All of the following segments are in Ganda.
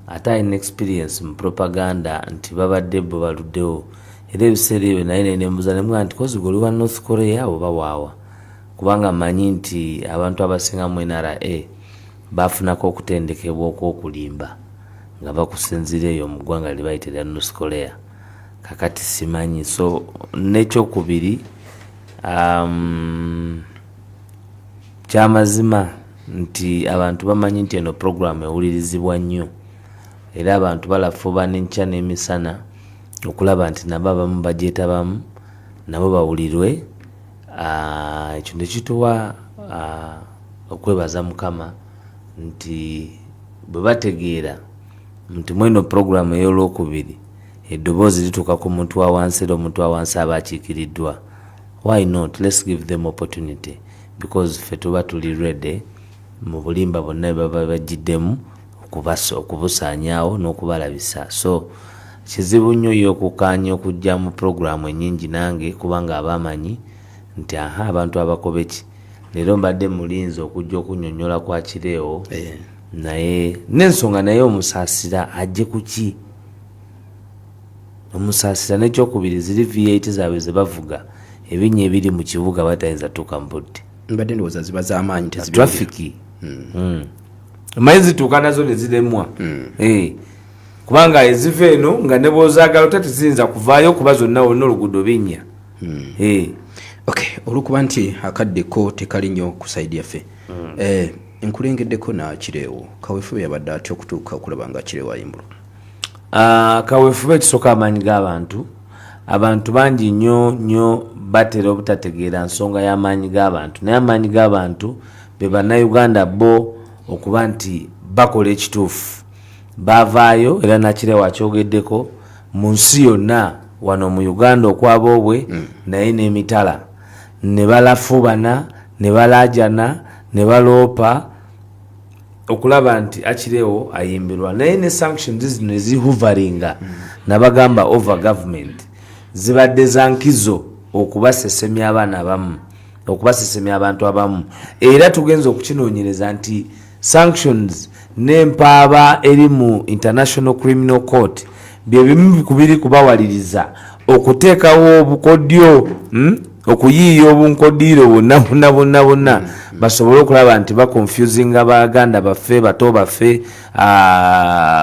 Ate alina experience mu propaganda nti babadde bo baluddewo era ebiseera ebyo, naye nenembuza nemugamba nti, "Kozi gwe oli wa North Korea oba waawa?" Kubanga mmanyi nti abantu abasinga mu NRA bafunako okutendekebwa okw'okulimba nga bakusinziira eyo mu ggwanga lye bayita erya North Korea. Kakati simanyi. So nekyokubiri, kyamazima nti abantu bamanyi nti eno program ewulirizibwa nnyo, era abantu balafuba n'enkya n'emisana okulaba nti nabo abamu bagyetabamu, nabo bawulirwe. Ekyo nekituwa okwebaza Mukama nti bwe bategeera nti mweno program ey'olwokubiri eddoboozi lituuka ku muntu wa wansi, era omuntu wa wansi aba akiikiriddwa. Why not? Let's give them opportunity, because ffe tuba tuli ready mu bulimba bwonna bwe baba bagiddemu okubusaanyaawo n'okubalabisa. So kizibu nnyo ye okukaanya okujja mu puroguramu ennyingi nange, kubanga aba amanyi nti aha, abantu abakobeki leero mbadde mulinzi okujja okunyonnyola kwa kireewo. Naye n'ensonga, naye omusaasira ajje ku ki? Omusaasira. N'ekyokubiri, ziri V8 zaabwe ze bavuga, ebinnya ebiri mu kibuga batayinza tuuka mu budde. Mbadde ndowooza ziba z'amaanyi. Traffic. Omanyi zituuka nazo ne ziremwa. Kubanga eziva eno nga ne bwozaagala ota teziyinza kuvaayo, kuba zonna wonna oluguudo binnya. Ok, olwokuba nti akadde ko tekali nnyo ku side yaffe, nkulengeddeko nakireewo. Kaweefube yabadde atya okutuuka okulaba nga Kireewo ayimbulwa? Ah, kaweefube ekisooka, amaanyi g'abantu. Abantu bangi nnyo nnyo batera obutategeera nsonga y'amaanyi g'abantu, naye amaanyi g'abantu be Bannayuganda bo okuba nti bakola ekituufu. Bavaayo, era Nakireewo akyogeddeko mu nsi yonna, wano mu Uganda okwaboobwe, naye n'emitala ne balafuubana, ne balaajana, ne baloopa okulaba nti Akireewo ayimbirwa. Naye ne sanctions zino ezihoveringa, nabagamba, over government, zibadde za nkizo okubasesemya abaana abamu, okubasesemya abantu abamu. Era tugenza okukinoonyereza nti sanctions n'empaaba eri mu International Criminal Court byebimu ku biri kubawaliriza okuteekawo obukodyo, Okuyiiya obunkodiiro bwonna bwonna bwonna bwonna, basobole okulaba nti baconfusinga baganda baffe, bato baffe,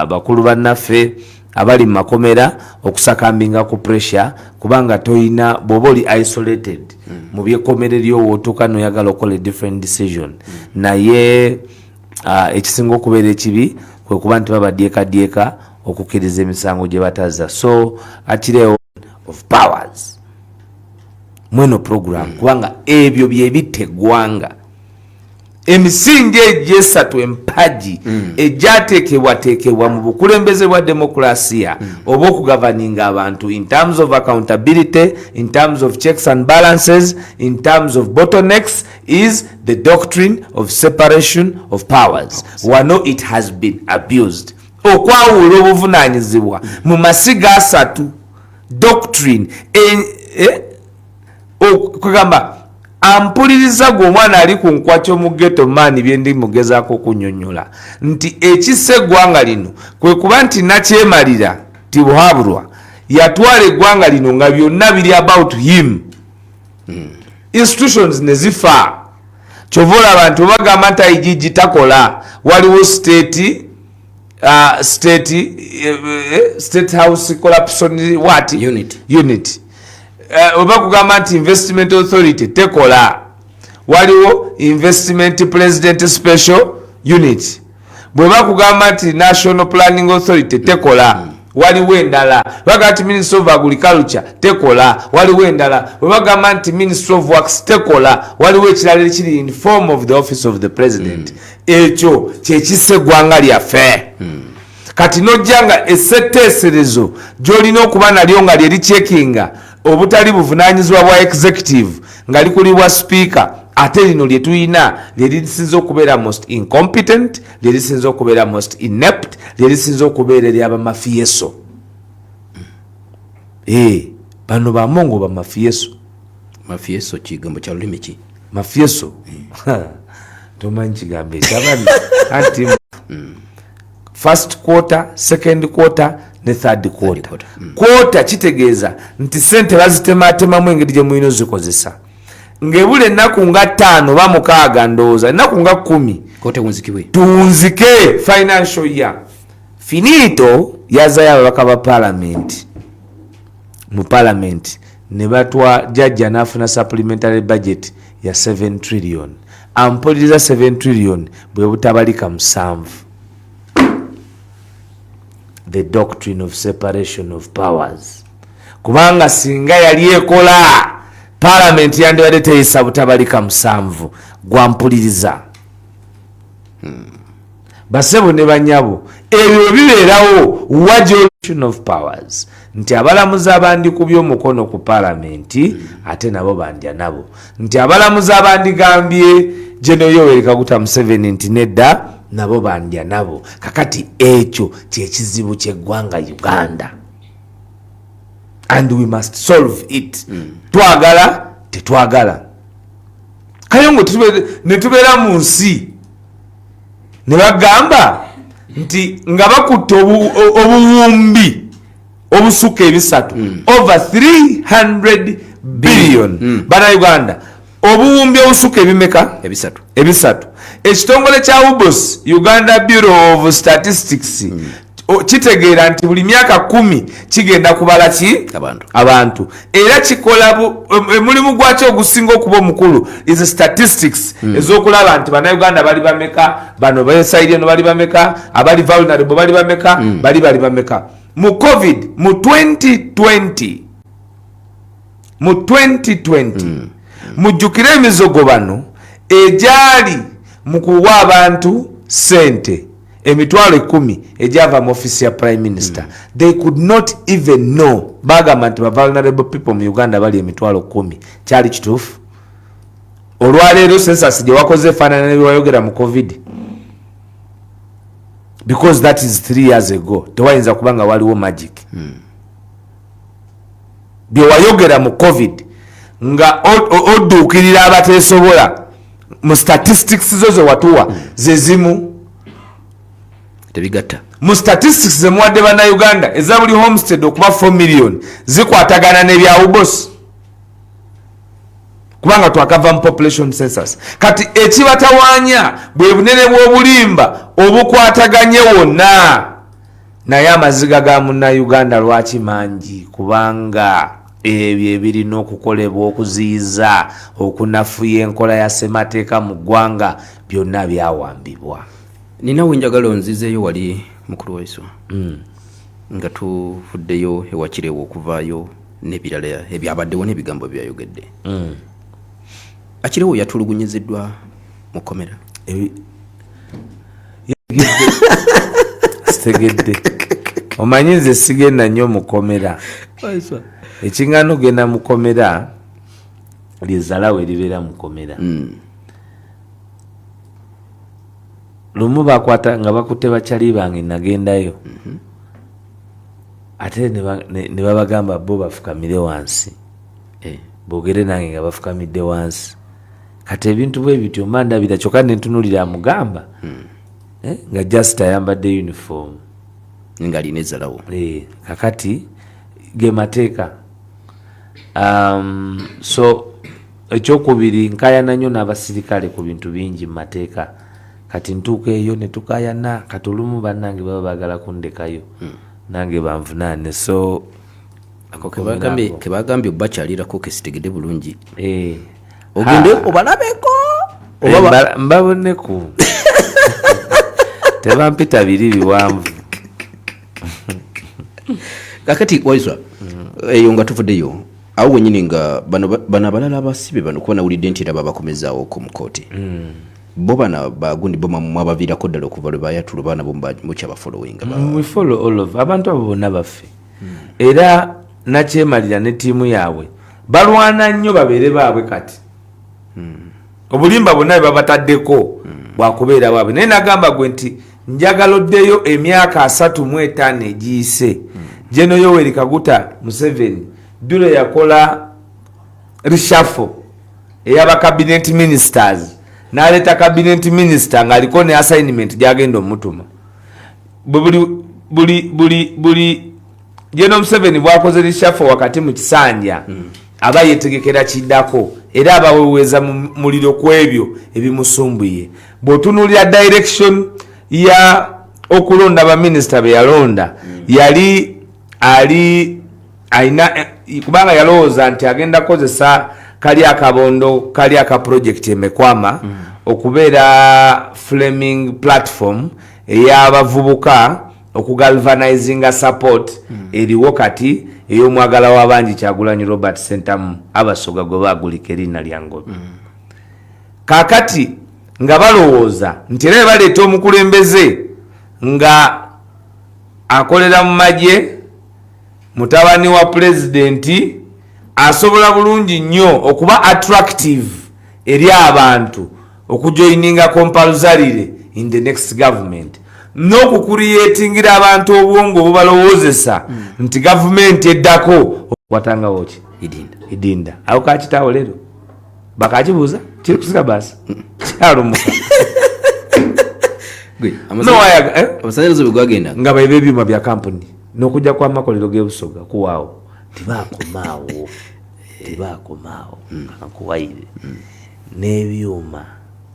bakulu bannaffe abali mu makomera, okusuccumbinga ku pressure. Kubanga toyina, bw'oba oli isolated mu byekkomere lyowootuuka noyagala okukola a different decision. Naye ekisinga okubeera ekibi kwe kuba nti babadyekadyeka okukkiriza emisango gye batazza. So Akireewo of powers mweno program, kubanga ebyo byebitta eggwanga. Emisingi egyo esatu empagi egyateekebwateekebwa mu bukulembeze bwa demokulasiya oba okugoverninga abantu in terms of accountability, in terms of checks and balances, in terms of bottlenecks, is the doctrine of separation of powers. Wano it has been abused. Okwawula obuvunanyizibwa mu masiga asatu, doctrine kugamba ampuliriza gwe omwana ali ku nkwatyo mu ghetto maani, byendi mugezaako okunyonyola nti ekissa eggwanga lino kwe kuba nti nakyemalira Tibuhaburwa yatwala eggwanga lino nga byonna biri about him, institutions ne zifa. Kyova olaba nti obagamba nti IGG takola, waliwo state house corruption what Unit. Unit. Oba kugamba nti Investment Authority tekola, waliwo Investment President Special Unit. Bwe bakugamba nti National Planning Authority tekola, waliwo endala. Bagamba nti Ministry of Agriculture tekola, waliwo endala. Bwe bagamba nti Ministry of Works tekola, waliwo ekirala ekiri in form of the Office of the President. Ekyo kyekissa eggwanga lyaffe. Kati nojja nga essetteeserezo gy'olina okuba nalyo nga lyericheckinga obutali buvunanyizibwa bwa executive nga likulibwa speaker, ate lino lye tulina lye lisinza okubeera most incompetent, lye lisinza okubeera most inept, lye lisinza okubeera eryabamafieso. Bano bamongo bamafieso. Mafieso kigambo kya lulimi ki? Mafieso, tomanyi kigambo ekyo? Abali anti First quarter, second quarter ne third quarter. Quarter kitegeeza nti sente bazitematemamu engeri gye mulina ozikozesa, ng'ebula ennaku nga 5 oba 6, ndowooza ennaku nga 10 tuwunzike financial year. Finito, yazayo ababaka ba parliament mu parliament ne batwa jajja n'afuna supplementary budget ya 7 trillion. Ampuliriza, 7 trillion bwe butabalika 7. The doctrine of separation of powers, kubanga singa yali ekola, parliament yandibadde teyisa butabalika 7. Gwampuliriza, basebo ne banyabo, ebyo bibeerawo wa of powers, nti abalamuzi abandikubye omukono ku palamenti ate nabo bandya nabo, nti abalamuzi abandigambye General Yoweri Kaguta Museveni nti nedda, nabo bandya nabo. Kakati ekyo kyekizibu kyeggwanga Uganda and we must solve it. Twagala tetwagala, Kayongo, netubeera mu nsi ne bagamba nti nga bakutte obuwumbi obusukka ebisatu, over 300 billion. Bannayuganda, obuwumbi obusukka ebimeka? Ebisatu. Ebisatu. Ekitongole kya UBOS, Uganda Bureau of Statistics, kitegeera nti buli myaka 10 kigenda kubala ki? Abantu. Abantu. Era kikola omulimu gwakyo ogusinga okuba omukulu is statistics ez'okulaba nti Bannayuganda bali bameka, bano be side eno bali bameka, abali vulnerable bali bameka, bali bameka. Mu COVID mu 2020, mu 2020, mujjukire emizogo bano egyali mu kuwa abantu sente 10,000 egyava mu office ya prime minister. They could not even know. Bagamba nti ba vulnerable people mu Uganda bali 10,000. Kyali kituufu? Olwaleero census gye wakoze efaanana nebyewayogera mu COVID, because that is 3 years ago. Tewayinza kuba nga waliwo magic. Byewayogera mu COVID nga odduukirira abateesobola, mu statistics zo zewatuwa zezimu? Tebigatta. Mu statistics zemuwadde Bannayuganda eza buli homestead okuba 4 million, zikwatagana n'ebya UBOS? Kubanga twakava mu population census. Kati ekibatawaanya bwe bunene bw'obulimba obukwataganye wonna. Naye amaziga ga Munnayuganda lwaki mangi? Kubanga ebyo ebirina okukolebwa okuziyiza okunafuya enkola ya ssemateeka mu ggwanga byonna byawambibwa. Ninawe njagala onzizeeyo wali, mukulu Waiswa, nga tuvuddeyo ewakirewo okuvaayo n'ebirala ebyabaddewo n'ebigambo byayogedde. Akirewo yatulugunyiziddwa mu kkomera? Sitegedde. Omanyi nze sigenda nnyo mukomera. Ekiŋŋana ogenda mukomera lyezalawo eribeera mukomera. Lumu bakwata nga bakutte bakyali bange, nagendayo ate ne babagamba bo bafukamire wansi boogere nange nga bafukamidde wansi. Kati ebintu bwe bityo mba ndabira, kyokka nentunulira amugamba nga just ayambadde uniform. Nga alina ezzalawo. Kakati ge mateeka. So ekyokubiri, nkayana nnyo n'abasirikale ku bintu bingi mu mateeka. Kati ntuuka eyo ne tukayana. Kati olumu bannange baba baagala kundekayo nange banvunaane, so Ako kebagambye obakyalirako kesitegedde bulungi. Ogende obalabeko. Mbaboneku, tebampita biri biwanvu. Kakati Waiswa, eyo nga tuvuddeyo awo wenyini, nga bano abalala abasibe bano, kuba nawulidde nti era babakomezaawoko mu kooti, bo bana bagundi bo mwabaviirako ddala okuva lwe bayatula, oba nabo mukyabafollowinga? We follow all of abantu abo bonna baffe. Era nakyemalira ne ttiimu yaabwe balwana nnyo babeere baabwe. Kati obulimba bwonna bwe babataddeko bwakubeera bwabwe. Naye nagamba gwe nti njagala oddeyo emyaka 35 egiyise. General Yoweri Kaguta Museveni dule yakola reshuffle eyaba cabinet ministers, n'aleeta cabinet minister ng'aliko ne assignment gyagenda omutuma. Buli General Museveni bwakoze reshuffle wakati mu kisanja, aba yetegekera kiddako era abaweweeza mu muliro ku ebyo ebimusumbuye. Bw'otunuulira direction ya okulonda baminisita be yalonda, yali ali alina kubanga yalowooza nti agenda kukozesa kali akabondo kali aka project emekwama okubeera framing platform ey'abavubuka okugalvanizinga support eriwo kati ey'omwagala w'abangi Kyagulanyi Robert Sentamu, Abasoga gwe baagulika erinnya lya Ngobi. Kaakati nga balowooza nti era baleeta omukulembeze nga akolera mu magye, mutabani wa pulezidenti, asobola bulungi nnyo okuba attractive eri abantu okujoininga compulsorily in the next government n'okucreatingira abantu obwongo obubalowoozesa nti gavumenti eddako watangawo ki. Idinda. Idinda awo kakitaawo leero bakakibuuza kiri kusika basi kyalumuka. Gwe, No, eh? amasanyalaze bwe gwagenda nga baiba ebyuma bya kampuni n'okujja kwamakolero g'ebusoga kuwaawo. Tibakomaawo, tibakomaawo, kankuwayire n'ebyuma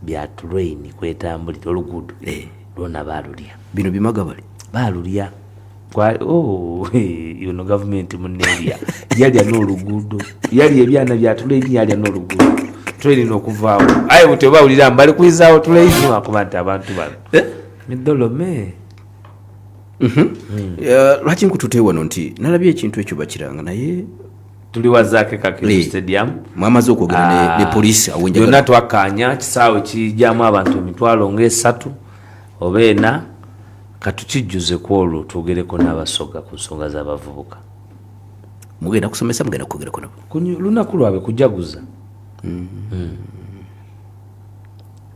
bya train kwetambulira oluguudo lwona baalulya. Bino bimagabali. Baalulya. Oh, yono gavumenti muneerya yalya n'oluguudo, yalya ebyana bya train, yalya n'oluguudo, train n'okuvaawo. Aye buti obawulira mbali kwizaawo train wakuba nti abantu bano midolome. Lwaki nkutute wano nti nalabye ekintu ekyo bakiranga naye Tuli wazaake Kakindu Stadium. Mwamaze okwogera ne poliisi awo? Byonna Njagala twakkaanya kisaawe kijjamu abantu 300,000 oba 4,000. Katukijjuze ku olwo twogereko n'Abasoga ku nsonga z'abavubuka. Mugenda kusomesa, mugenda kwogerako nabo? Ku lunaku lwabwe kujaguza.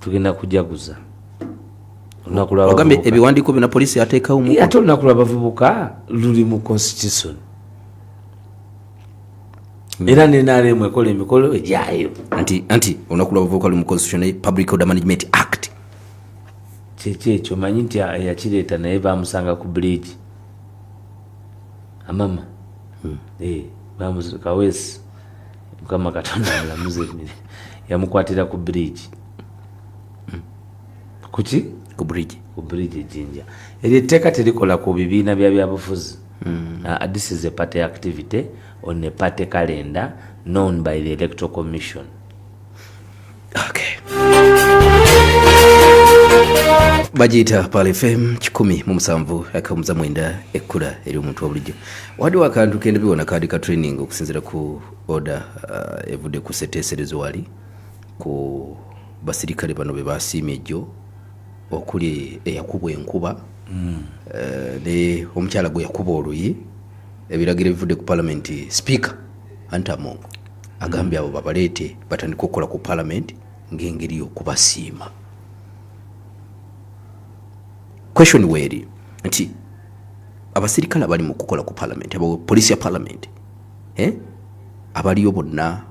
Tugenda kujaguza olunaku Ogambye lw'abavubuka. Ebiwandiiko byonna poliisi yateekawo mu Ate olunaku lw'abavubuka luli mu constitution era ne NRM ekola emikolo egyayo. Anti olunaku lw'abavubuka luli mu constitution naye Public Order Management Act Kyeki ekyo? Manyi nti eyakireeta naye bamusanga ku bridge amama. Eh, Kaweesi, Mukama Katonda mulamuze emire, yamukwatira ku bridge kuki? Ku bridge. Ku bridge ejinja. Eryo etteeka terikola ku bibiina bya byabufuzi. This is a party activity on a party calendar known by the Electoral Commission. Okay. Bagiyita Pal FM 107.9, ekkula eri omuntu wa bulijjo. Waliwo akantu kendabiwona kaadi ka training okusinziira ku order evudde ku seteeserezo wali ku basirikale bano be basiimye ejjo, okuli eyakubwa enkuba ne omukyala gwe yakuba oluyi. Ebiragiro ebivudde ku palamenti, Speaker Anita Among agambye abo babaleete batandike okukola ku palamenti ng'engeri y'okubasiima. Question weeri nti abasirikale abali mu kukola ku palamenti, abo poliisi ya palamenti, eh? Abaliyo bonna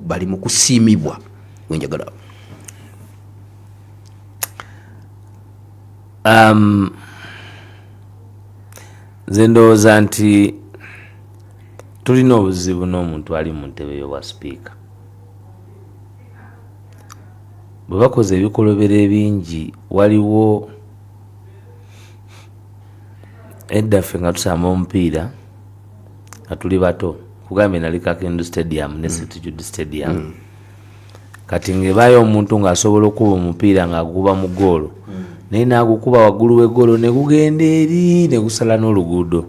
bali mu kusiimibwa wenjagala. Nze ndowooza nti tulina obuzibu n'omuntu ali mu ntebe y'obwa sipiika. Bwe bakoze ebikolobero ebingi, waliwo edda ffe nga tusamba omupiira nga tuli bato, kugambye nali Kakindu Stadium ne St Jude Stadium. Kati ngaebaayo omuntu ng'asobola okukuba omupiira ng'agukuba mu goolo, naye n'agukuba waggulu w'eggoolo ne gugenda eri ne gusala n'oluguudo.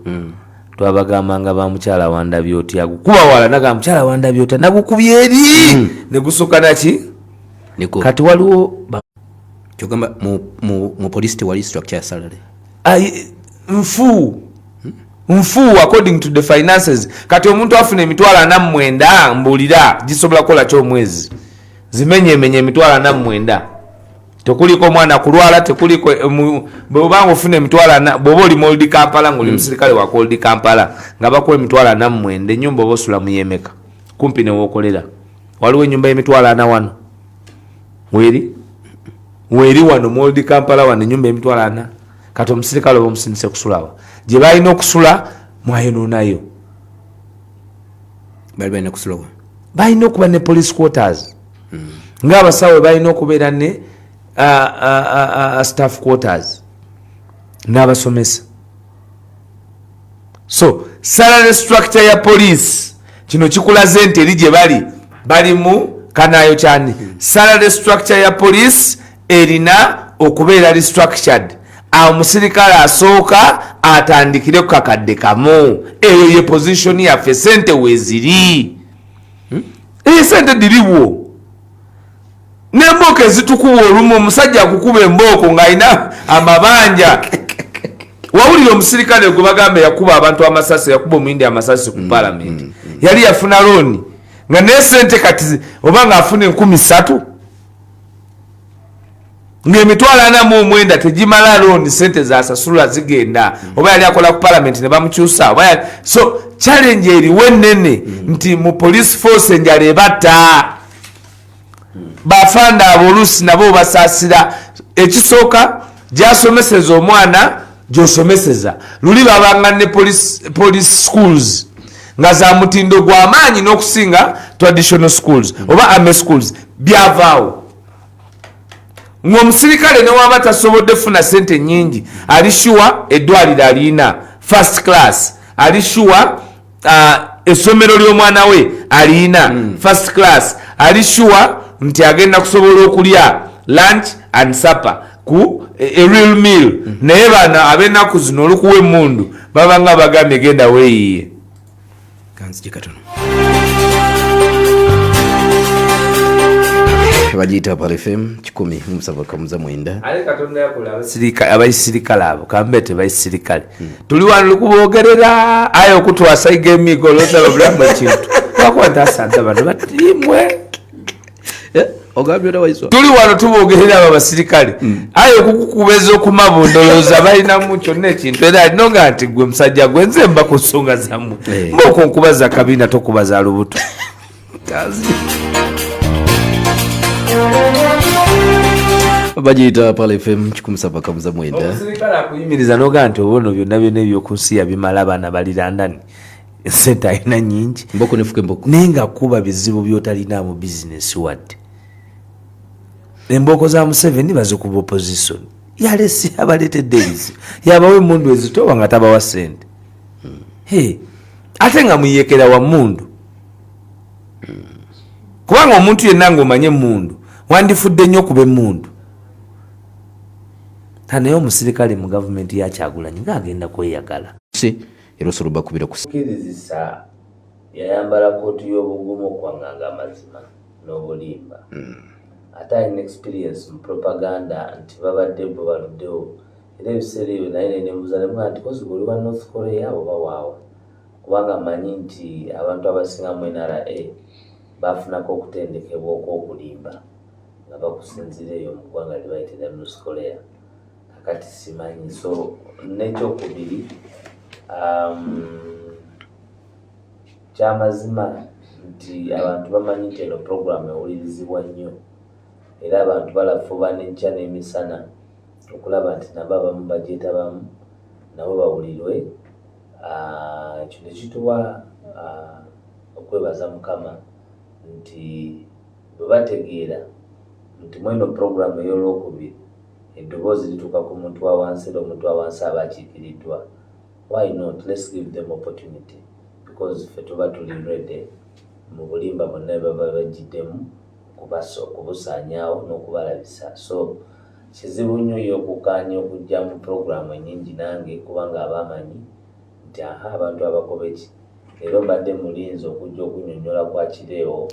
Twabagambanga ba mukyala wandabye otya, agukuba wala, nagamba mukyala wandabye otya, nagukubye eri ne gusukka naki. Niko. Kati waliwo Kyogamba mu poliisi tewali structure ya salary? Nfu nfu according to the finances. Kati omuntu afuna 49,000, mbuulira, gisobola kukola ki omwezi? Zimenyemenye 49,000, tekuliko omwana kulwala, tekuliko bwobanga ofuna 40,000, bwoba oli mu Old Kampala ngaoli musirikale wa Old Kampala nga bakuwa 49,000, enyumba oba osula muyemeka kumpi newokolera. Waliwo enyumba y'40,000 wano weri, weri wano mu Old Kampala wano, enyumba y'40,000. Kati omusirikale oba omusindise kusulawa gye balina okusula, mwayonoonayo. Bali balina kusulawa? Balina okuba ne police quarters, ngaabasawo balina okubeera ne staff quarters n'abasomesa. So salary structure ya police, kino kikulaze nti eri gye bali bali mu kanayo kyani. Salary structure ya police erina okubeera restructured. Awo omusirikale asooka atandikire ku 1,000. Eyo ye position yaffe. Sente weeziri, eyo sente diriwo n'embooko ezitukuba. Olumu omusajja akukuba embooko ng'alina amabanja. Wawulira omusirikale gwe bagamba yakuba abantu amasasi, yakuba omuyindi amasasi ku palamenti, yali yafuna looni nga naye sente kati oba ng'afuna 3,000, ng'e 49,000 tegimala looni, sente zasasula zigenda. Oba yali akola ku palamenti ne bamukyusa oba so challenge eriwo enene nti mu police force enjala ebatta. Bafanda abo oluusi nabo basaasira. Ekisooka, gyasomeseza omwana gyosomeseza luli babanga ne police schools nga za mutindo gw'amaanyi n'okusinga traditional schools oba army schools. Byavaawo ng'omusirikale newaba tasobodde funa sente nyingi, ali sure eddwaliro alina first class, ali sure essomero ly'omwana we alina first class, ali sure nti agenda kusobola okulya lunch and supper ku a real meal. Naye bano ab'ennaku zino olukuwa emundu baba nga bagambye genda weeyiye. Kanzije katono. Bagiyita Pal FM 179. Ate Katonda yakola abaisirikale abo kambe tebaisirikale. Tuli wano lukuboogerera, aye okutwasaiga emigo olwosaba bulamu ekintu lwakuba ntasanze bano batimwe. Ogambye ota, Waiswa? Tuli wano tuboogerera abo abasirikale, aye okukukubeza okumabundolooza balinamu kyonna ekintu era alinoga nti gwe musajja gwe nze mba ku nsonga zammwe. Mbooko nkubaza kabiina, tokubaza lubuto. Kanzije. Bagiyita Pal FM 179. Omusirikale akuyimiriza nogaa nti oba ono byonna byonna ebyoku nsi yabimala, abaana bali London, sente alina nyingi. Mboko nefuka emboko. Naye nga kuba bizibu byotalina mu bizinesi wadde. Embooko za Museveni bazikuba opposition, yalesi abaleetedde ebizibu, yabawa emundu ezitowa nga tabawa sente. Hey, ate nga muyekera wa mundu, kubanga omuntu yenna ngaomanye emundu wandifudde nnyo okuba emundu. Naye omusirikale mu gavumenti ya Kyagulanyi ngaagenda kweyagala. Si era osobola obakubira ku Kirizisa yayambala kooti y'obugumu okwanganga amazima n'obulimba, ate alina experience mu propaganda nti babadde bo baluddewo. Era ebiseera ebyo naye nenebuuza nemuga nti kozi gwe oli wa North Korea oba waawa, kubanga mmanyi nti abantu abasinga mu NRA bafunako okutendekebwa okw'okulimba nga bakusinziira eyo mu ggwanga lye bayitira North Korea. Kakati simanyi. So n'ekyokubiri, kyamazima nti abantu bamanyi nti eno program ewulirizibwa nnyo, era abantu balafuba n'enkya n'emisana okulaba nti nabo abamu bagyetabamu, nabo bawulirwe. Ekyo ne kituwa okwebaza Mukama nti bwe bategeera nti mweno program ey'olwokubiri eddoboozi lituuka ku muntu wa wansi, era omuntu wa wansi aba akiikiriddwa. Why not? Let's give them opportunity, because ffe tuba tuli ready mu bulimba bwonna bwe baba bagiddemu okubusaanyaawo n'okubalabisa. So kizibu nnyo ye okukkaanya okujja mu puroguramu ennyingi nange, kubanga aba amanyi nti aha, abantu abakobe ki. Leero mbadde mulinzi okujja okunnyonnyola kwa kireewo.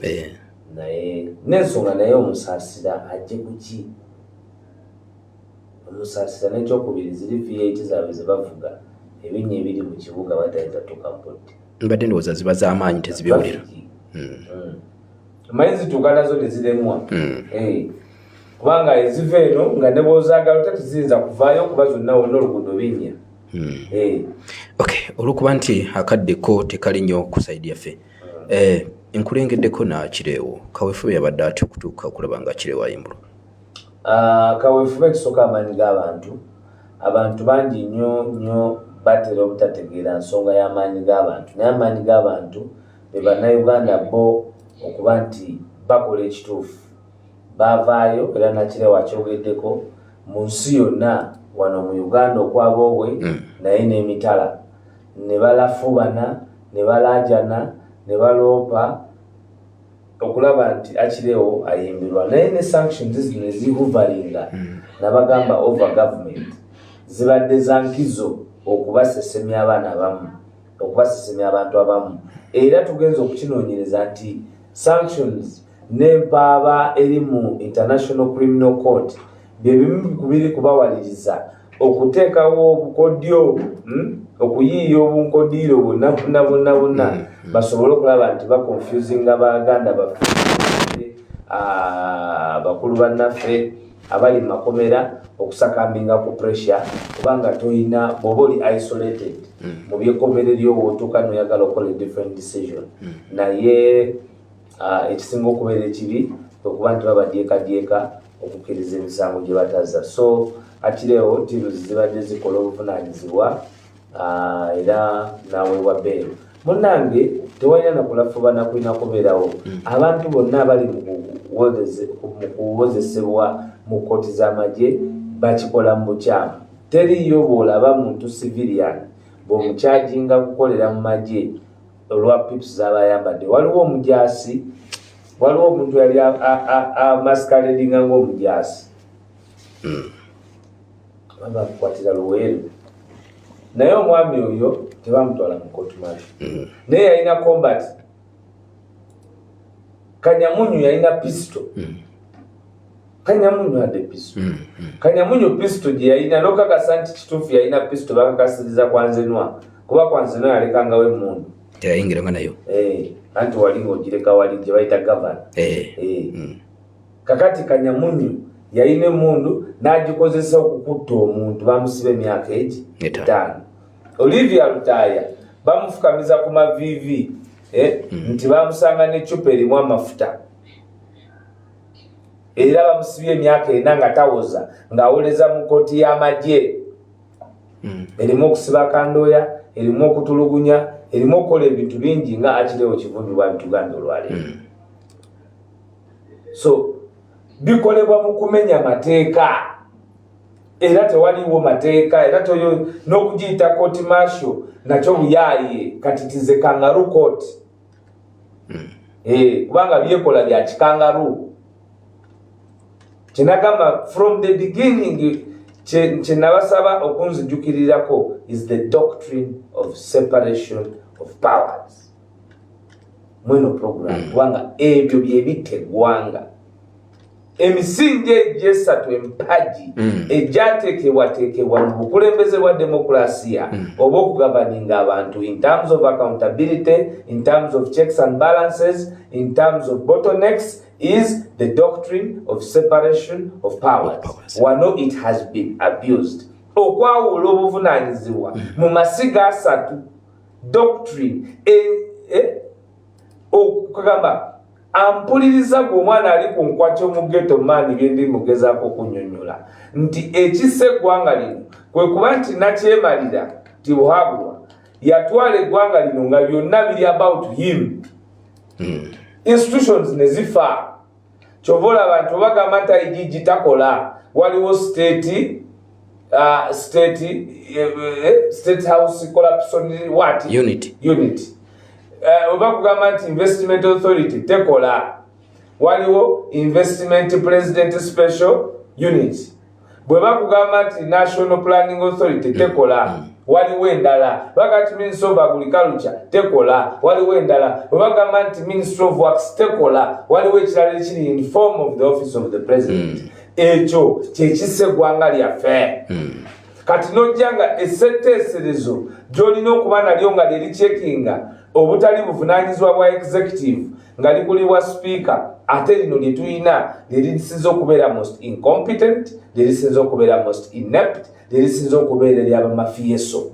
Naye n'ensonga, naye omusaasira ajje kuki omusaasira. N'ekyokubiri, ziri V8 zaabwe ze bavuga, ebinnya ebiri mu kibuga batayinza tuuka mu budde. Mbadde ndowooza ziba z'amaanyi, tezibiwulira. Omanyi zituuka nazo ne ziremwa. Kubanga eziva eno nga ne bw'ozaagala ota teziyinza kuvaayo, kuba zonna wonna oluguudo binnya. Okay, olwokuba nti akadde ko tekali nnyo ku side yaffe, nkulengeddeko na kireewo. Kaweefube yabadde atya okutuuka okulaba nga kireewo ayimbulwa? Ah, kaweefube ekisooka amaanyi g'abantu. Abantu bangi nnyo nnyo batera obutategeera nsonga y'amaanyi g'abantu, naye amaanyi g'abantu be Bannayuganda bo okuba nti bakola ekituufu. Baavaayo era Nakirewo akyogeddeko mu nsi yonna, wano mu Uganda okwaboobwe naye n'emitala ne balafuubana ne balaajana ne baloopa okulaba nti Achileo ayimbirwa, naye ne sanctions zino ezihuvalinga nabagamba over government zibadde za nkizo okubasesemya abaana abamu, okubasesemya abantu abamu. Era tugenza okukinoonyereza nti sanctions n'empaaba eri mu International Criminal Court byebimu ku biri kubawaliriza okuteekawo obukodyo, okuyiiya obunkodiiro bwonna bwonna bwonna bwonna basobole okulaba nti baconfusinga baganda baffe, bakulu bannaffe abali mu makomera, okusakambinga ku pressure, kubanga toyina bw'oba oli isolated mu byekomere lyoba otuuka noyagala okukola a different decision. Naye ekisinga okubeera ekibi okuba nti babadyekadyeka okukkiriza emisango gye batazza. So Achileo teams zibadde zikola obuvunaanyizibwa, era naweebwa bail. Munnange, tewalina nakulafubana kulina kubeerawo. Abantu bonna abali mu kuwozesebwa mu kkooti z'amagye bakikola mu bukyamu. Teriiyo bw'olaba muntu civilian bw'omukyajinga kukolera mu magye olwa pips z'aba ayambadde. Waliwo omujaasi, waliwo omuntu yali amasqueradinga ng'omujaasi, babakwatira Luweero, naye omwami oyo tebamutwala mu court martial, naye yalina combat. Kanyamunyu yalina pistol. Kanyamunyu adde pistol. Kanyamunyu pistol gye yalina, nokakasa nti kituufu yalina pistol, bakakasiriza kwanzenwa, kuba kwanzenwa yalekangawo emundu. Teyayingiranga nayo. Eh, anti wali ngaogireka wali gye bayita gavana. Eh. Kakati Kanyamunyu yalina emundu n'agikozesa okukutta omuntu, bamusiba emyaka egi 5. 5. Olivia Lutaaya bamufukamiza ku maviivi, eh, nti bamusanga n'eccupa erimu amafuta, era bamusibye emyaka 4 nga tawoza, ng'awoleza mu kooti y'amagye erimu okusiba kandooya, erimu okutulugunya, erimu okukola ebintu bingi nga Achileo Kivumbi bwabitugambye olwaleero. So bikolebwa mu kumenya mateeka, era tewaliwo mateeka, era toyo n'okugiyita court martial nakyo buyaaye. Kati tize kangaroo court. Eh, kubanga byekola bya kikangaroo. Kyenagamba from the beginning, kyenabasaba okunzijukirirako is the doctrine of separation of powers mweno program, kubanga ebyo byebitta eggwanga. Emisingi egyo esatu empagi egyateekebwateekebwa mu bukulembeze bwa demokulasiya oba okugavaninga abantu in terms of accountability, in terms of checks and balances, in terms of bottlenecks, is the doctrine of separation of powers. Powers. Wano it has been abused. Okwawula obuvunaanyizibwa mu masiga asatu, doctrine okugamba ampuliriza gwe omwana ali ku nkwatyo mu ghetto maani, byendi mugezaako okunyonyola nti ekissa eggwanga lino kwe kuba nti nakyemalira Tibuhaburwa yatwala eggwanga lino nga byonna biri about him, institutions ne zifa. Kyova olaba nti obagamba nti IGG takola, waliwo state house corruption what Unit. Unit. Oba kugamba nti Investment Authority tekola, waliwo Investment President Special Unit. Bwe bakugamba nti National Planning Authority tekola, waliwo endala. Baga nti Ministry of Agriculture tekola, waliwo endala. Bwe bagamba nti Ministry of Works tekola, waliwo ekirala ekiri in form of the Office of the President. Ekyo kyekissa eggwanga lyaffe. Kati nojja nga essetteeserezo gy'olina okuba nalyo nga lyericekinga obutali buvunaanyizibwa bwa executive nga likulibwa sipiika, ate lino lye tulina lyerisinza okubeera most incompetent, lyerisinza okubeera most inept, lyerisinza okubeera eryabamafieso.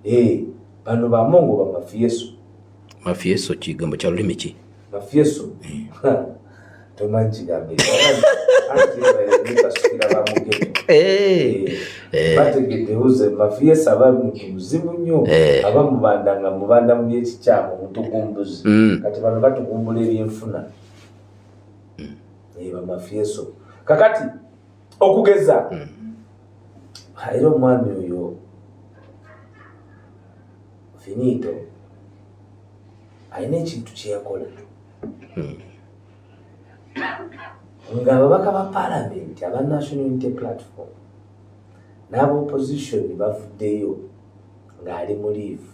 Eh, bano bamongo bamafieso. Mafieso kigambo kya lulimi ki? Mafieso. Tomanyi kigambo ekyo, bamugeto. Bategedde who's mafieso. Aba muntu muzibu nnyo. Aba mubanda nga mubanda mu byekikyamu, omutukumbuzi. Kati bano batukumbula ebyenfuna. Bamafieso kakati okugeza era omwami oyo Finito alina ekintu kyeyakola ng'ababaka ba paalamenti aba National Unity Platform n'aba opposition bavuddeyo ng'ali mu leave,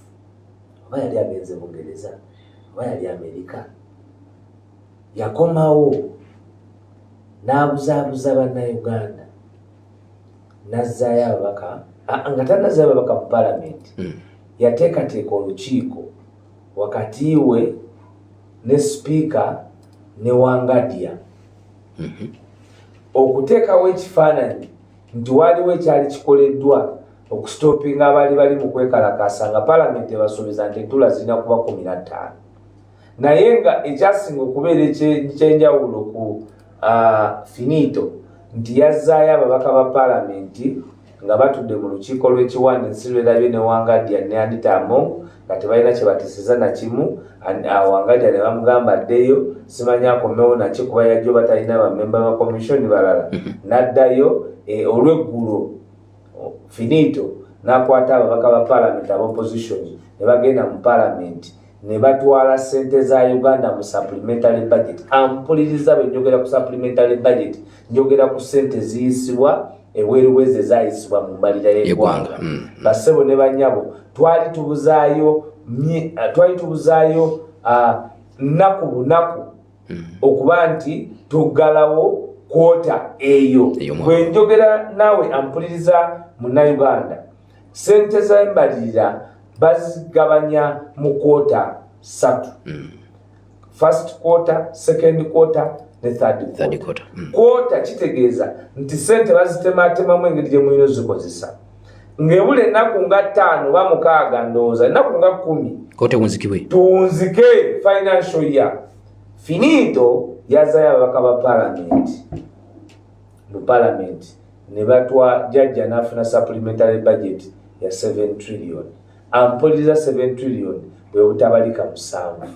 oba yali agenze Bungereza oba yali Amerika, yakomawo n'abuzaabuza Bannayuganda, n'azzaayo ababaka. Nga tannazzaayo ababaka mu paalamenti, yateekateeka olukiiko wakati we ne sipiika ne Wangadya okuteekawo ekifaananyi nti waaliwo ekyali kikoleddwa okusitopinga abaali bali mu kwekalakaasa, nga paalamenti ebasuubiza nti entuula zirina kuba 15, naye nga ekyasinga okubeera ekyenjawulo ku Finito nti yazzaayo ababaka ba paalamenti nga batudde mu lukiiko lw'ekiwanda ensi lwerabye ne Wangadya ne Anita Among nga tebalina kye batisiza nakimu. Wangadya ne bamugamba addeyo, simanyi akomewo naki, kuba yajjo batalina bamemba ba commission balala. N'addayo olweggulo Finito n'akwata ababaka ba paalamenti aba opposition ne bagenda mu paalamenti ne batwala ssente za Uganda mu supplementary budget. Ampuliriza, bwe njogera ku supplementary budget, njogera ku ssente ziyisibwa ebweru weze ezayisibwa mu mbalira y'eggwanga. Bassebo ne bannyabo, twali tubuzaayo nnaku bunaku okuba nti tuggalawo quarter eyo. Ey'omwaka. Bwe njogera naawe ampuliriza Munnayuganda, sente z'embalirira bazigabanya mu quarter ssatu: first quarter, second quarter ne third Third quarter. quarter. Quarter kitegeeza nti sente bazitematemamu engeri gye mulina ozikozesa, ng'ebula ennaku nga 5 oba 6, ndowooza ennaku nga 10 Kote wunzikibwe. Tuwunzike financial year. Finito yazayo ababaka ba palamenti mu palamenti ne batwa jajja n'afuna supplementary budget ya 7 trillion. Ampuliriza, 7 trillion bwe butabalika 7,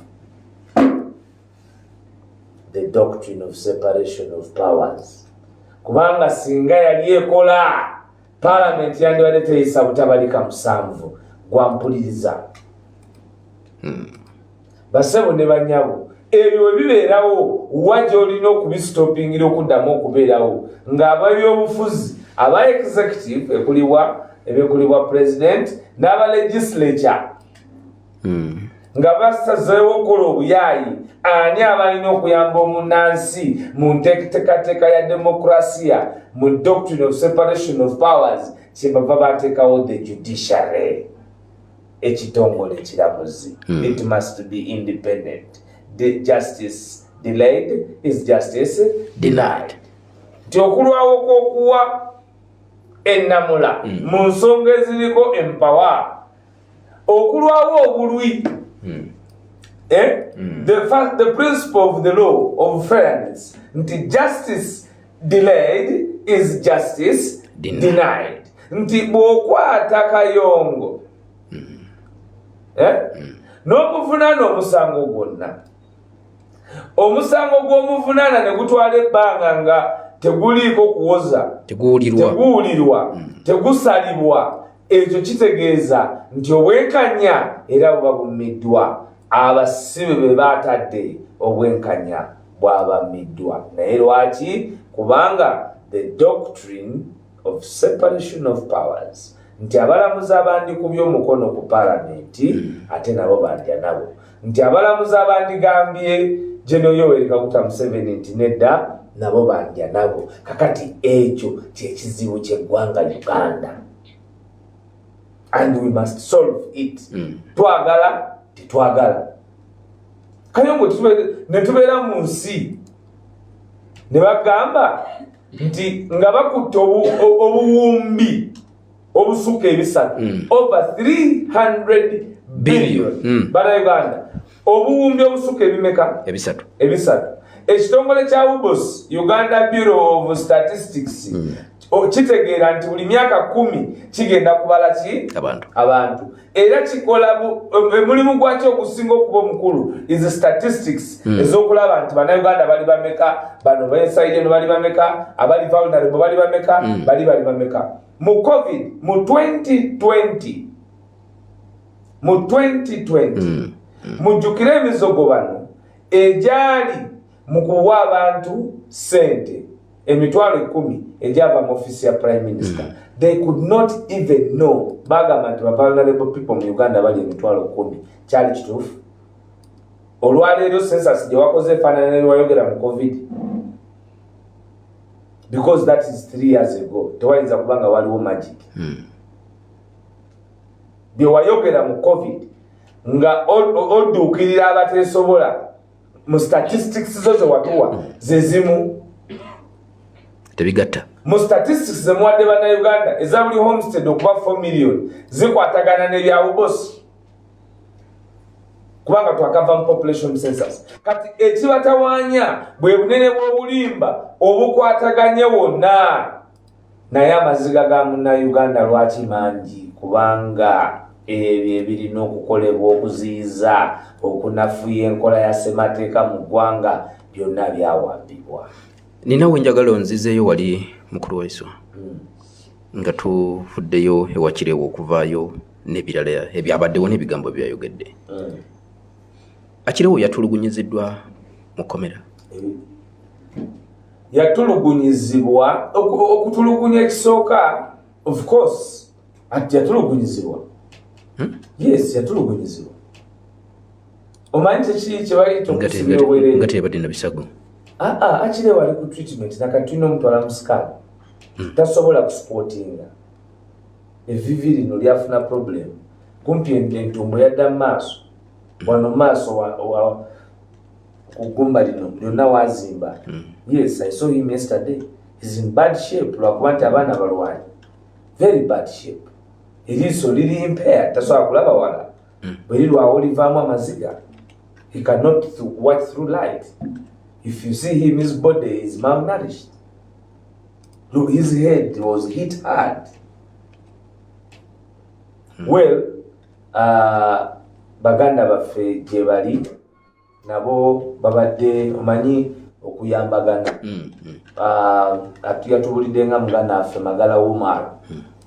the doctrine of separation of powers, kubanga singa yali ekola, palamenti yandibadde teyisa butabalika 7. Gwampuliriza, basebo ne banyabo, ebyo bwe bibeerawo, wa gy'olina okubisitopingira okuddamu okubeerawo ng'ababyobufuzi aba executive ekulibwa ebekulibwa president n'aba legislature nga basazeewo okukola obuyaayi, ani aba alina okuyamba omunansi mu nteekateeka ya demokrasiya, mu doctrine of separation of powers? Kyebava bateekawo the judiciary, ekitongole ekiramuzi. It must be independent. The justice delayed is justice denied, nti okulwawo kw'okuwa ennamula mu nsonga eziriko empawa, okulwawo obulwi. Eh? The principle of the law of fairness nti justice delayed is justice denied. Denied, nti bw'okwata Kayongo, eh? N'omuvunaana omusango gwonna, omusango gw'omuvunaana ne gutwala ebbanga nga teguliiko kuwoza, teguwulirwa, teguwulirwa, tegusalibwa, ekyo kitegeeza nti obwenkanya era buba bummiddwa. Abasibe be baatadde, obwenkanya bwabammiddwa. Naye lwaki? Kubanga the doctrine of separation of powers, nti abalamuzi abandikubye omukono ku palamenti ate nabo bandya nabo, nti abalamuzi abandigambye General Yoweri Kaguta Museveni nti nedda, nabo bandya nabo. Kakati ekyo kyekizibu kyeggwanga Uganda and we must solve it. Twagala tetwagala, Kayongo, ne tubeera mu nsi ne bagamba nti nga bakutte obuwumbi obusukka 300, over 300 billion. Bannayuganda, obuwumbi obusukka ebimeka? 300. 300. Ekitongole kya UBOS, Uganda Bureau of Statistics, kitegeera nti buli myaka 10 kigenda kubala ki? Abantu. Abantu. Era kikola omulimu gwakyo ogusinga okuba omukulu is statistics ez'okulaba nti Bannayuganda bali bameka, bano b'enside eno bali bameka, abali vulnerable bali bameka, bali bameka. Mu COVID mu 2020, mu 2020, mujjukire emizogo bano egyali mu kuwa abantu sente 10,000 egyava mu ofisi ya Prime Minister. They could not even know. Bagamba nti ba vulnerable people mu Uganda bali 10,000. Kyali kituufu? Olwaleero census gye wakoze efaanana newayogera mu COVID, because that is 3 years ago. Tewayinza kuba nga waliwo magic. Bye wayogera mu COVID nga odduukirira abateesobola mu statistics zo ze watuwa ze zimu. Tebigatta. Mu statistics zemuwadde Bannayuganda eza buli homestead okuba 4 million zikwatagana n'ebya UBOS, kubanga twakava mu population census. Kati ekibatawaanya bwe bunene bw'obulimba obukwataganye wonna. Naye amaziga ga Munnayuganda lwaki mangi? Kubanga ebyo ebirina okukolebwa okuziyiza okunafuya enkola ya ssemateeka mu ggwanga byonna byawambibwa. Ninawe njagala onzizeeyo wali, mukulu Waiswa, nga tuvuddeyo ewakirewo okuvaayo n'ebirala ebyabaddewo n'ebigambo byayogedde. Akirewo yatulugunyiziddwa mu kkomera? Yatulugunyizibwa. Okutulugunya ekisooka, of course, ati yatulugunyizibwa. Yes, yatulugunyizibwa. Omanyi kyeki kyebayita okusibira obwereere? Nga teyabadde na bisago. Aa, Akirewo ali ku treatment. Nakati tulina omutwala mu scan. Tasobola kusupportinga evivi lino, lyafuna problem. Kumpi entumbo yadda mu maaso wano, mu maaso ku ggumba lino lyonna wazimba. Yes, I saw him yesterday. He's in bad shape, lwakuba nti abaana balwanyi. Very bad shape. Eriiso liri impaired, tasobola kulaba wala. Bwe lirwawo livaamu amaziga. He cannot watch through light. If you see him, his body is malnourished. Look, his head was hit hard. Well, baganda baffe gye bali nabo babadde omanyi okuyambagana. Yatubulidde nga muganda waffe Magala Umar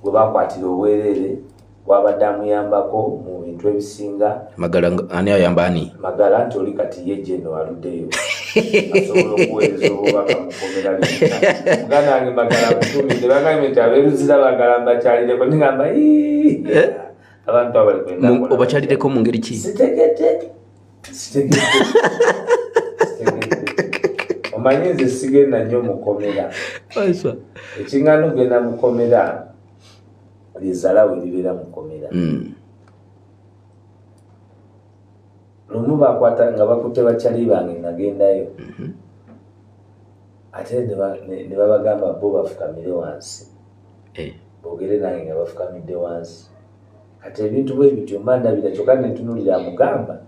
gwe bakwatira obwereere bwabadde amuyambako mu bintu ebisinga. Magala ani ayamba ani? Magala nti oli kati ye geno aluddeyo asobola okuweereza obubaka mukomera. Muganda wange Magala mutumidde, bagambye nti abeeruzira bagala mbakyalireko. Nigamba, "Ii, abantu abali kwenda Obakyalireko mu ngeri ki? Sitegedde, sitegedde, sitegedde. Omanyi nze sigenda nnyo mukomera. Ekiŋŋana ogenda mukomera lizalawo eribeera mukomera. Lumu bakwata nga bakutte bakyali bange, nagendayo ate ne babagamba bo bafukamire wansi, boogere nange nga bafukamidde wansi. Kati ebintu bwe bityo mba ndabira kyokka nentunulira amugamba,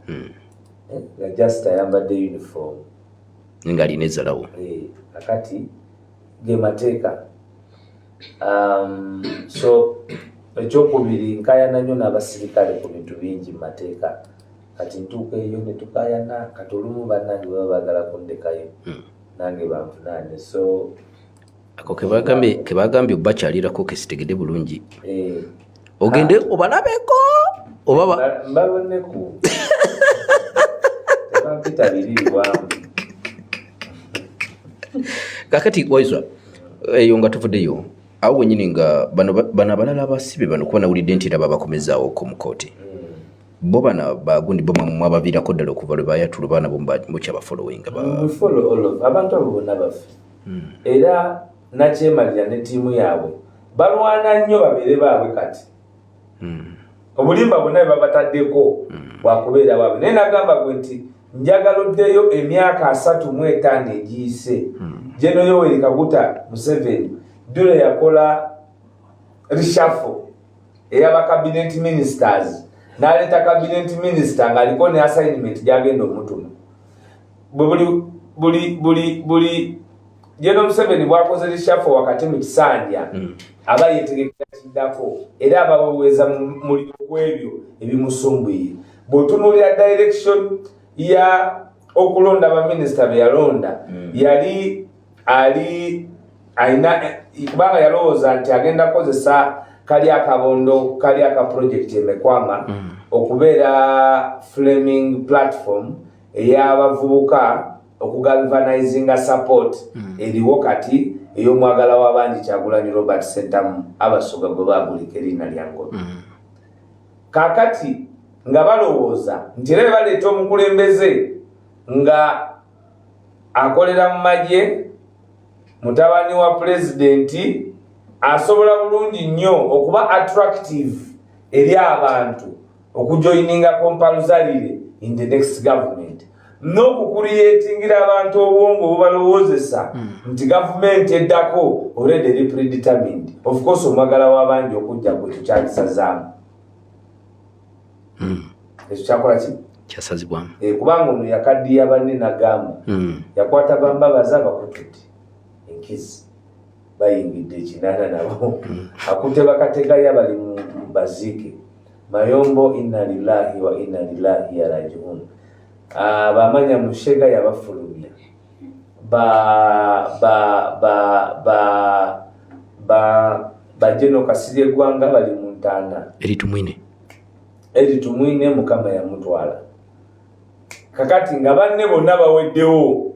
nga just ayambadde uniform. Nga alina ezzalawo. Kakati ge mateeka. So ekyokubiri, nkayana nnyo n'abasirikale ku bintu bingi mu mateeka. Kati ntuuka eyo ne tukayana. Kati olumu bannange baba baagala kundekayo, nange banvunaane. So Ako kebagambye obakyalirako kesitegedde bulungi. Ogende obalabeko oba Mbaboneku tebampita biriibwamu. Kakati Waiswa, eyo nga tuvuddeyo awo wenyini nga bano abalala abasibe bano, kuba nawulidde nti era babakomezaawoko mu kooti. Bo bano bagundi bo mwabaviirako ddala okuva lwe bayatula baana bo mukyabafollowinga? We follow all of abantu abo bonna baffe. Era nakyemalira ne ttiimu yaabwe balwana nnyo babeere baabwe. Kati obulimba bwonna bwe babataddeko bwakubeera baabwe. Naye nagamba gwe nti njagala oddeyo emyaka 35 egiyise. Geno Yoweri Kaguta Museveni dule yakola reshuffle eyaba cabinet ministers, n'aleeta cabinet minister ng'aliko ne assignment gyagenda omutuma. Bwe buli Buli buli buli General Museveni bwakoze reshuffle wakati mu kisanja, aba yetegekera kiddako era abaweweeza muliro ku ebyo ebimusumbuye. Bw'otunuulira direction ya okulonda baminisita be yalonda, yali ali alina, kubanga yalowooza nti agenda kukozesa kali akabondo kali aka project emekwama okubeera framing platform ey'abavubuka okugalvanizinga support eriwo kati ey'omwagala w'abangi Kyagulanyi Robert Sentamu, Abasoga gwe bagulika erinnya lya Ngobi. Kakati nga balowooza nti era baleeta omukulembeze nga akolera mu magye, mutabani wa pulezidenti, asobola bulungi nnyo okuba attractive eri abantu okujoininga compulsorily in the next government n'okucreatingira abantu obwongo obubalowoozesa nti gavumenti eddako already eri predetermined. Of course, omwagala w'abangi okujja ku ekyo kyakisazaamu. Ekyo kyakola ki? Kyasazibwamu. Kubanga ono yakaddiya banne nagamba yakwata bambabaza bakutudde enkizi bayingidde ekinaana nabo, akutte bakategaya bali mu baziike mayombo, inna lillahi wa inna lillahi rajiun. Ah, bamanya mushega yabafulumya ba ba ba ba ba bajeno Kasirye eggwanga bali mu ntaana. Eri Tumwine. Eri Tumwine Mukama yamutwala. Kakati nga banne bonna baweddewo,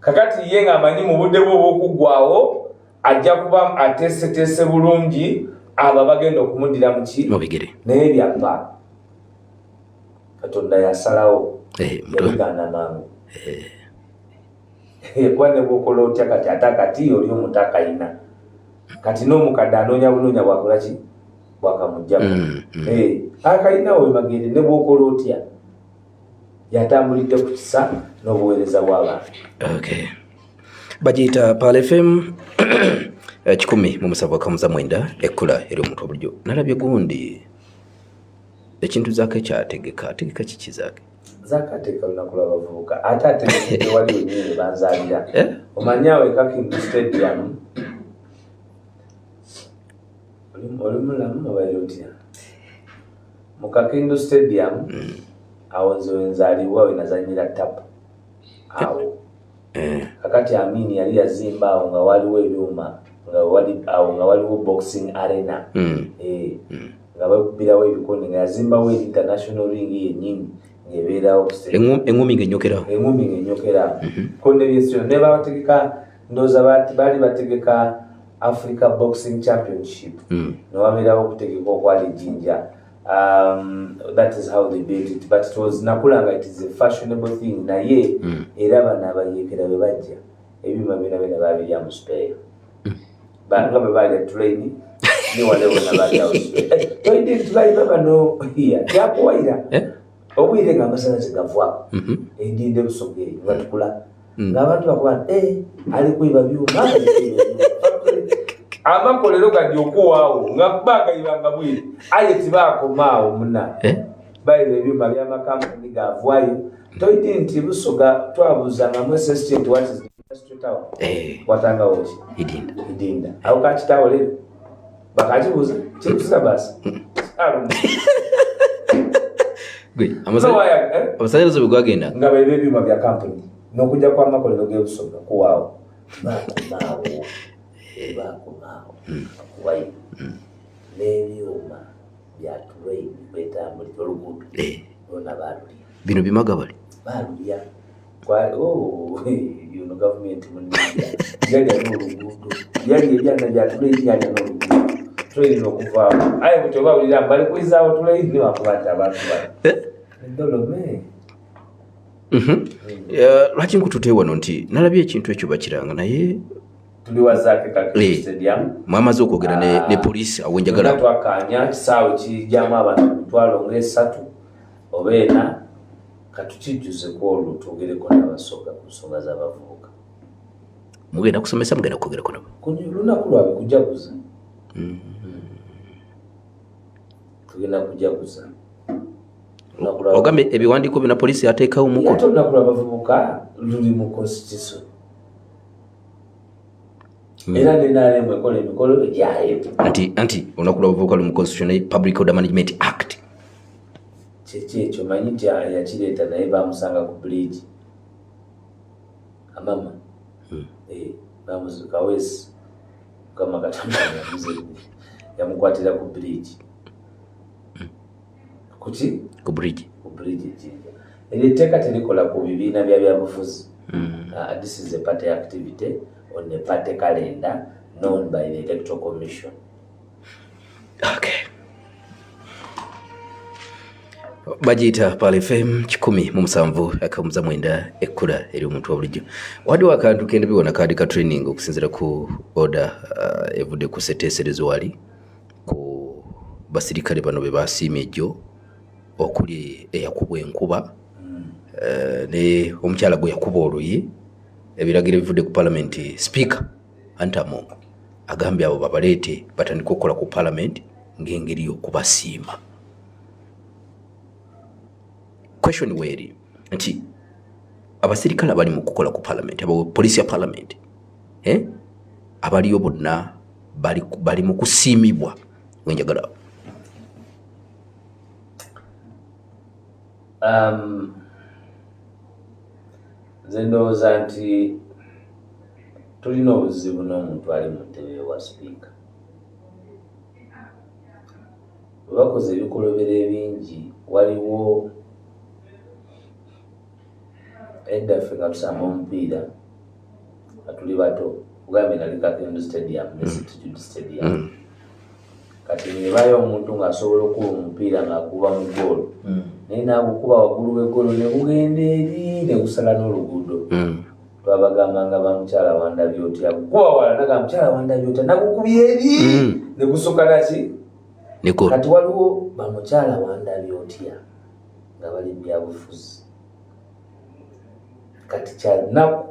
kakati ye ng'amanyi mu budde bwe obw'okuggwawo ajja kuba ateeseteese bulungi abo abagenda okumuddira mu ki? Mu bigere. Naye byappa, Katonda yasalawo. Yabigaana mangu. Kuba ne bwokola otya kati, ate akati oli omuto akayina kati n'omukadde anoonya bunoonya bwakola ki bwakamugjamu. Akayina we magere, ne bwokola otya yatambulidde ku kisa n'obuweereza bw'abantu. Okay. Bagiyita Pearl FM 107.9, ekkula eri omuntu obulijjo. Nalabye gundi ekintu Zaake kyategeka. Ategeka kiki Zaake? Zaake ateeka lunaku lw'abavubuka, ate ategekedde wali wenyini banzaalira. Eh? Omanyi awo ekakindu Stadium, oli mulamu obaire otya? Mu Kakindu Stadium awo nze wenzaalibwa, we nazanyira tapu awo. Kakati Amini yali yazimba awo nga waliwo ebyuma, nga wali awo nga waliwo boxing arena. Nga bakubirawo ebikonde, nga yazimbawo international ring yennyini ng'ebeerawo ku stadium. Eŋŋumi ng'ennyokerawo. Engumi ng'ennyokera konde byesio ne babategeka, ndowooza baali bategeka Africa Boxing Championship. Newabeerawo okutegeka okwali Jinja. That is how they built it, but it was nakulanga it is a fashionable thing, naye era bano abayeekera bwe bajja ebyuma byona byona babirya mu spare. Nga bwe balya train newalewona balyawo spare, toyite nti baliba bano ya kyakuwayira. Eh? Obwire nga amasanyalaze gavaako endinda ebusoga eyo nga tukula ng'abantu bakuba nti "Eh, ali kwiba byuma, ali kwiba byuma." Amakolero gajja okuwaawo nga bagayibanga bwire, aye tibakomaawo muna. Eh? Bayiba ebyuma byamakampuni gavaayo. Toyite nti Busoga twabuuzanga mu SST nti what is the industrial town? Watangawo ki? Idinda. Idinda awo kakitaawo leero bakakibuuza kirikusiza basi. Gwe, amasanyalaze bwe gwagenda nga baiba ebyuma bya kampuni n'okujja kw'amakolero g'ebusoga kuwaawo, bakomaawo bakomaawo kuwayo n'ebyuma bya train kwetambulira oluguudo lwona balulya. Bino bimagabali. Balulya. Oh, yuno gavumenti munne yalya n'oluguudo, yalya ebyana bya train, yalya n'oluguudo train okuvaawo. Aye bwe tobawulira bali kwizaawo train wakuba nti abantu bano endolome. Lwaki nkutute wano nti nalabye ekintu ekyo bakiranga naye Tuli wa Zaake Kakindu Stadium. Mwamaze okwogera ne poliisi awo njagala Byonna twakkaanya, kisaawe kijjamu abantu 300,000 oba 4,000. Katukijjuze ku olwo twogereko n'Abasoga ku nsonga z'abavubuka. Mugenda kusomesa, mugenda kwogerako nabo? Ku lunaku lwabwe kujaguza. Tugenda kujaguza. Ogambye ebiwandiiko byonna poliisi yateekawo muko. Ate olunaku lw'abavubuka luli mu constitution. Era ne NRM ekola emikolo egyayo. Anti olunaku lw'abavubuka luli mu constitution ne Public Order Management Act. Kyeki ekyo manyi nti yakireeta naye bamusanga ku bridge. Amama. Kaweesi Mukama Katonda yamukwatira ku bridge. Kuki? Ku bridge. Ku bridge Jinja. Eryo etteeka terikola ku bibiina bya byabufuzi. This is a party activity on a party calendar known by the Electoral Commission. Okay. Bagiyita Pearl FM 107.9, ekkula eri omuntu wa bulijjo. Waliwo akantu kenda biwona kaadi ka training okusinziira ku order evudde ku sseteeserezo wali ku basirikale bano be basiimye ejjo, okuli eyakubwa enkuba ne omukyala gwe yakuba oluyi. Ebiragiro ebivudde ku palamenti, Speaker Anita Among agambye abo babaleete batandike okukola ku palamenti ng'engeri y'okubasiima. Question weeri nti abasirikale abali mu kukola ku palamenti, abo poliisi ya palamenti, abaliyo bonna bali mu kusiimibwa wenjagala. Nze ndowooza nti tulina obuzibu n'omuntu ali mu ntebe wa sipiika. Bwe bakoze ebikolobero ebingi, waliwo edda ffe nga tusamba omupiira nga tuli bato, kugambye nali Kakindu Stadium ne St Jude Stadium. Kati nebayo omuntu ng'asobola okuba omupiira ng'akuba mu ggoolo, naye n'agukuba waggulu w'eggoolo ne gugenda eri ne gusala n'oluguudo. Twabagambanga ba mukyala wandabye otya, gukuba wala, naga mukyala wandabye otya, nagukubye eri ne gusoka naki. Kati waliwo bamukyala wandabye otya nga bali mu byabufuzi. Kati kyannaku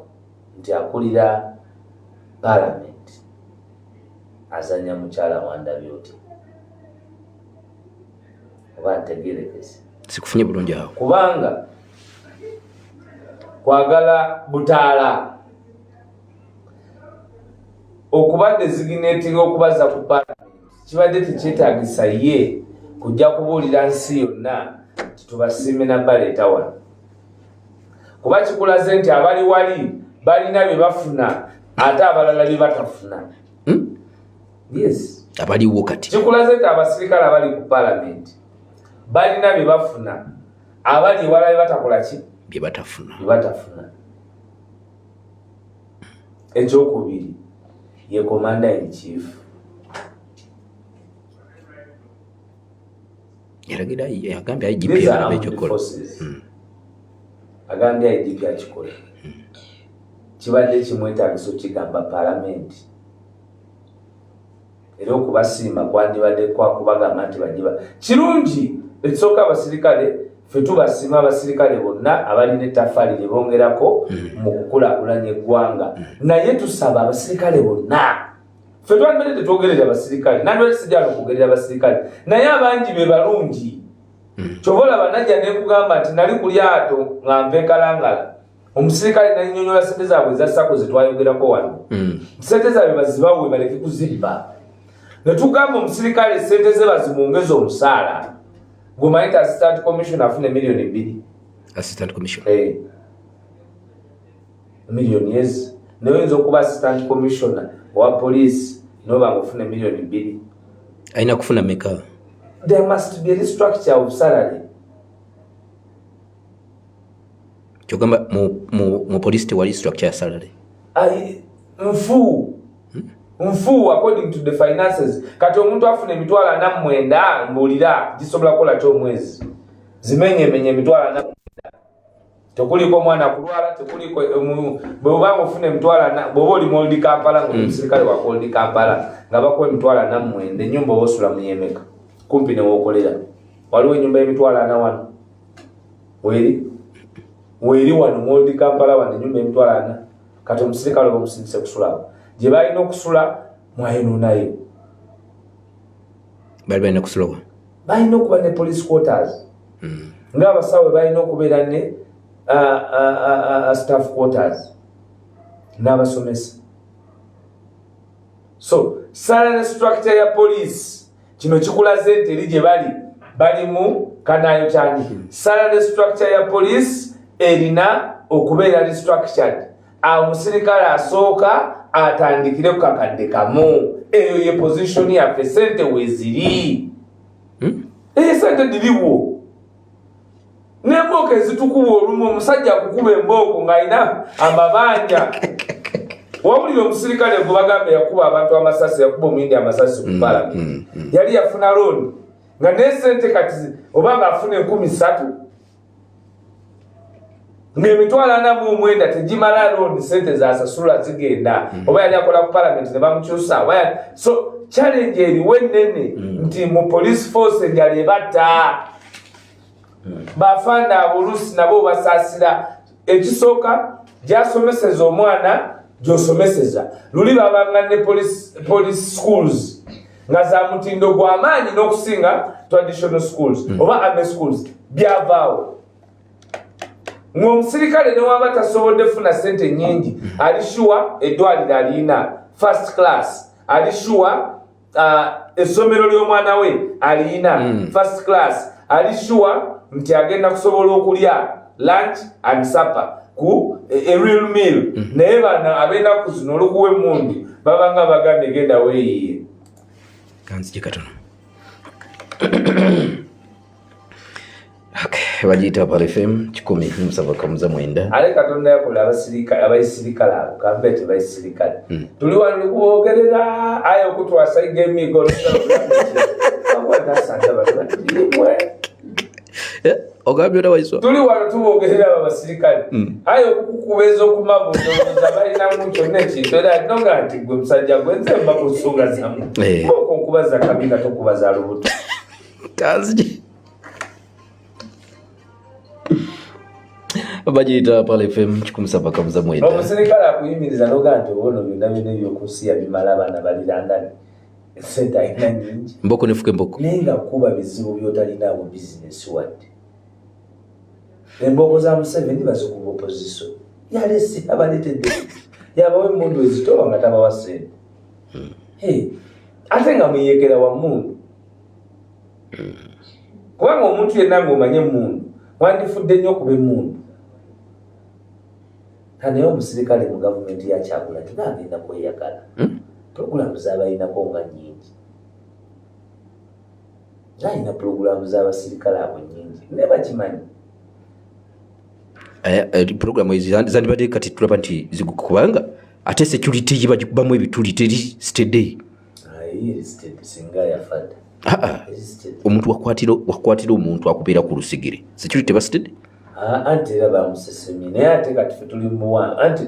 nti akulira palamenti azanya mukyala wandabye otya, oba ntegerekese. Sikufunye bulungi awo. Kubanga kwagala butaala okuba designating okubaza ku palamenti kibadde tekyetagisa ye kujja kubuulira nsi yonna nti tubasiime nabaleeta wano, kuba kikulaze nti abali wali balina bye bafuna ate abalala bye batafuna. Yes. Abaliwo kati kikulaze nti abasirikale abali ku palamenti balina bye bafuna, abali ewala bye batakola ki? Bye batafuna. Bye batafuna. Ekyokubiri, ye commander in chief. Yalagira, yagambye IGP alabe ekyokukola. Agambye IGP akikole. Kibadde kimwetagisa okigamba palamenti? Era okubasiima kwandibadde kwakubagamba nti bagiba kirungi. Ekisooka, abasirikale ffe tubasiima, abasirikale bonna abalina ettafaali lye bongerako mu kukulaakulanya eggwanga, naye tusaba abasirikale bonna, ffe twandibadde tetwogerera abasirikale, nandibadde sijala okwogerera abasirikale, naye abangi be balungi. Kyova olaba najja nekugamba nti nali ku lyato nga nva ekalangala, omusirikale nanyonyola sente zaabwe eza SACCO zetwayogerako wano. Sente zaabwe bazibawe baleke kuzibba. Netugamba omusirikale sente ze bazimwongeza omusaala. Gwemanyi ti assistant commissioner afuna 2 million? Assistant commissioner? Eh. Miliyoni ezi. Naye oyinza okuba assistant commissioner owa police noba nga ofuna 2 million? Alina kufuna meka? There must be a restructure of salary. Kyogamba mu police tewali structure ya salary? Nfu nfu according to the finances. Kati omuntu afuna 49,000, mbuulira, gisobola kukola ki omwezi? Zimenyemenye 49,000, tekuliko omwana kulwala, tekuliko bwobanga ofuna 40,000, bwoba oli mu Old Kampala nga omusirikale wa Old Kampala nga bakuwa 49,000, enyumba oba osula muyemeka kumpi newokolera. Waliwo enyumba y'40,000 wano weri weri wano mu Old Kampala wano, enyumba y'40,000. Kati omusirikale oba omusindise kusulawo gye balina okusula mwayononayo. Bali balina kusulawa? Balina okuba ne police quarters. Ng'abasawo balina okubeera ne staff quarters n'abasomesa. So salary structure ya police, kino kikulaze nti eri gye bali balimu kanayo kyani. Salary structure ya police erina okubeera restructured. Omusirikale asooka atandikire ku kakadde kamu. Eyo ye position yaffe. Sente weeziri. Eyo sente diriwo n'embooko ezitukuba. Olumu omusajja akukuba embooko ng'alina amabanja. Wawulira omusirikale gwe bagamba yakuba abantu amasasi, yakuba omuyindi amasasi ku palamenti, yali yafuna looni nga nesente kati oba nga afuna 3000, ng'e 49,000 tegimala looni, sente zasasula zigenda. Oba yali akola ku palamenti ne bamukyusa oba so challenge eriwo ennene nti mu police force enjala ebatta. Bafanda abo oluusi nabo basaasira. Ekisooka, gyasomeseza omwana, gyosomeseza luli babanga ne police schools nga za mutindo gw'amaanyi n'okusinga traditional schools oba army schools. Byavaawo ng'omusirikale newaba tasobodde funa sente nyingi, ali sure eddwaliro alina first class, ali sure essomero ly'omwana we alina first class, ali sure nti agenda kusobola okulya lunch and supper ku a real meal. Naye bano ab'ennaku zino, olukuwa emmundu babanga bagambye genda weeyiye. Kanzije katono. Okay, bagiyita Pal FM 107.9. Ate Katonda yakola abaisirikale abo kambe tebaisirikale. Tuli wano likuboogerera, aye okutwasaiga emigo akwatasangabatibwe. Ogambye ota, Waiswa? Tuli wano tuboogerera abo abasirikale, aye okukukubeza okumabundolooza balinamu kyonna ekintu, era noga nti gwe musajja gwe, nze mba ku nsonga zammwe. Oko nkubaza kabi nga tokubaza lubuto. Kanzije. Bagiyita Pal FM 107.9. Omusirikale akuyimiriza noga nti obono byonna byonna ebyokunsi yabimala, abaana bali London, sente alina nyingi. Mboko nefuka emboko. Naye nga kuba bizibu byotalinawo bizinesi wadde. Embooko za Museveni bazikuba opposition, yalesi abaleetedde yabawa emundu ezitoba nga tabawa sente. Hey, ate nga muyekera wa mundu, kubanga omuntu yenna ng'omanye emundu wandifudde nnyo okuba emundu. Naye omusirikale mu gavumenti ya Kyagulanyi ng'agenda kweyagala. Pulogulaamu z'abalinako nga nnyingi, ng'alina pulogulaamu z'abasirikale abo nnyingi, naye bakimanyi. Programu ezi zandibadde kati tulaba nti kubanga ate security ye bagikubamu ebituli, teri steady. Ayi, steady singa yafadde. Ah, ah. Eri steady. Omuntu wakwatira omuntu akubeera ku lusigire, security teba steady. Ah, anti era bamusesemye, naye ate kati fe tuli muwamba, anti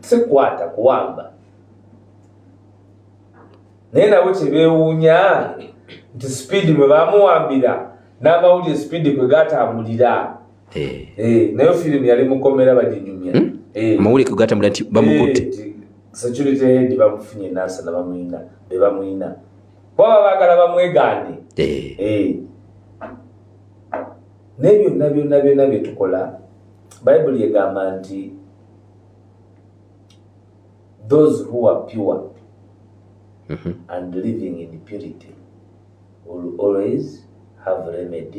sikwata kuwamba, naye nabo kyebeewuunya nti speed mwe bamuwambira n'amawulire speed kwe gatambulira. Eh, naye firimu yali mukomera baginyumya. Eh. Amawulire kwe gatambulira nti bamukutte. Eh, nti security head bamufunye Nansana, bamuyina be bamuyina baba baagala bamwegaane. Eh. Naye byonna byonna byonna bye tukola, Bayibuli egamba nti those who are pure and living in purity will always have remedy.